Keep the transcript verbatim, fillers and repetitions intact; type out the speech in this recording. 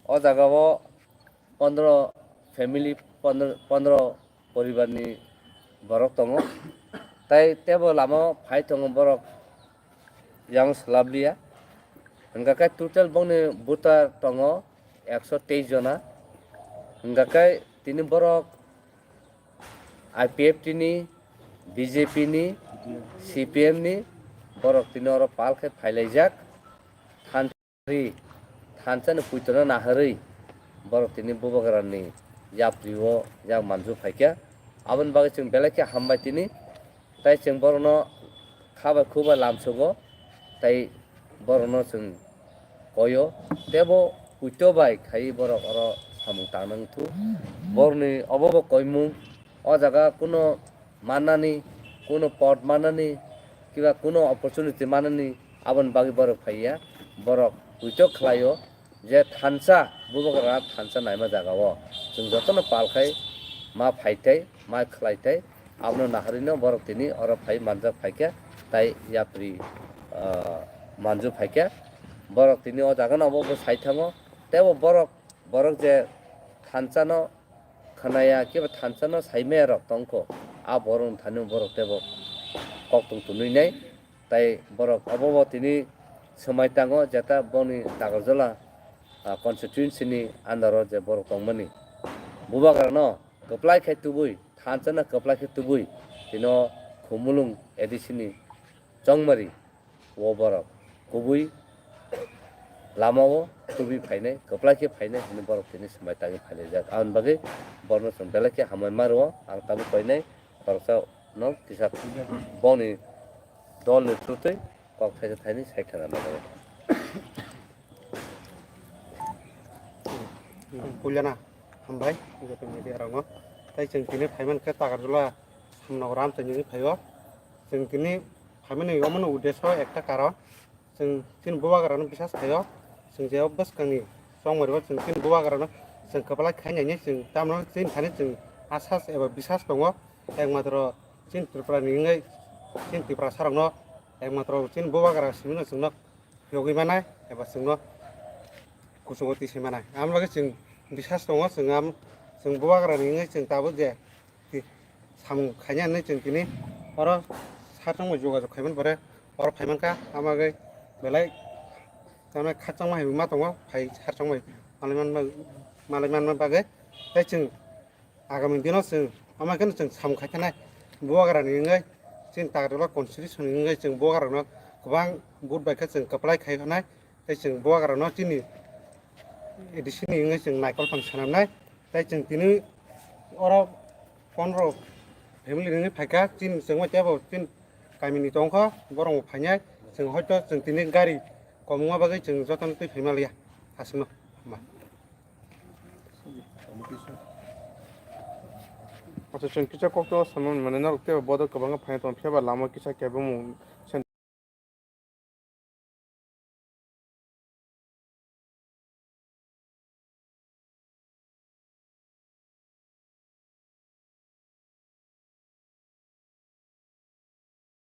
O jaga o pondro family, pondro, pondro poribar ni borok tongo. Tai tebo lama o phai tongo borok yang swlabliya. Hingkha khe total bongni voter tongo ekso teis jona. Hingkha khe tini borok I P F T ni, B J P ni, C P M ni borok tini oro pal khe phailaijak. Thansa ri, thansa ni puitono naharwi borok tini Bubagra ni yapri o yak manju phaikha. Aboni bagwi chwng belai khe hambai tini. Tai chwng borokno kha bai khu bai lamsogo, tai borokno chwng koio, tebo puito bai khai borok oro samung tangna wngthu. Borokni obo bo koimung, o jaga kuno mannani, kuno pot mannani, kiba kuno opportunity mannani, aboni bagwi borok phaiya, borok puito khlaio. Je thansa, Bubagra thansa naima jaga o chwng jotono pal khai ma phai thai, ma khlai thai, abono naharwi no borok tini oro phai manjak phaikha, tai yapri, ah, manju phaikha. Borok tini o jaga no obo bo sai thango, tebo borok, borok je thansa no khnaya, kiba thansa no saimaya rok tongkho, a borok ni thani borok tebo kok tong tunui nai. Tai borok obo bo tini swmai tango, jeta boni Takarjala, ah, constituency ni under o je borok tongmani. Bubagra no kwplai khe tubui, thansa no kwplai khe tubui, tino Khumulwng A D C ni Chongmari o borok kubui lama o tubui phainai, kwplai khe phainai hwnwi borok tini swmai tangwi phailaijak. Aboni bagwi borokno chwng belai khe hambai ma rwo, ang tabuk koinai khoroksa no kisa boni dol ni thutwi kok thaisa thaini sai khna nango. Puilana hambai joto media rokno. Tai chwng tini phaiman khe Takarjala Samno Ram chwng tini phaio. Chwng tini phaimani omono uddesho ekta karon. Chwng chini Bubagrano bisas khaio. Chwng je o bwskangni chongmaribo chwng chini Bubagrano chwng kwplai khainani chwng tamno chini thani chwng asas eba bisas tongo. Ekmatro chini Tripura ni wngwi chini Tiprasa rokno ekmatro chini Bubagra simino chwngno yogwi manai eba chwngno kuchugo tisi manai. Amo bagwi chwng bisas tongo chwng am chwng Bubagrani wngwi chwng tabuk je ti-, samung khainani chwng tini oro sar chongmani jogajog khaiman pore oro phaimankha amo bagwi belai tamni khachangma hai ma tongo phai sar chongmani malai manma malai manma bagwi tei chwng Agami dino chwng, ama kheno chwng samung khai thanai, Bubagrani wngwi, chini Takarjala constitution ni wngwi chwng Bubagrano kwbang vote bai khe chwng kwplai khai hwnai, tei chwng Bubagrano chini A D C ni wngwi chwng naikol phang swnamnai, tei chwng tini oro pondro family ni wngwi phaikha, chini chwngma teibo chini kamini tongkha, borok bo phainai, chwng hoito chwng tini gari kom wngma bagwi chwng jotono twi phaima liya, aswkno. Acha, chwng kisa kokto samani mane norok teibo bodo kwbangma phaina tongo, phiya ba lama kisa kebengmung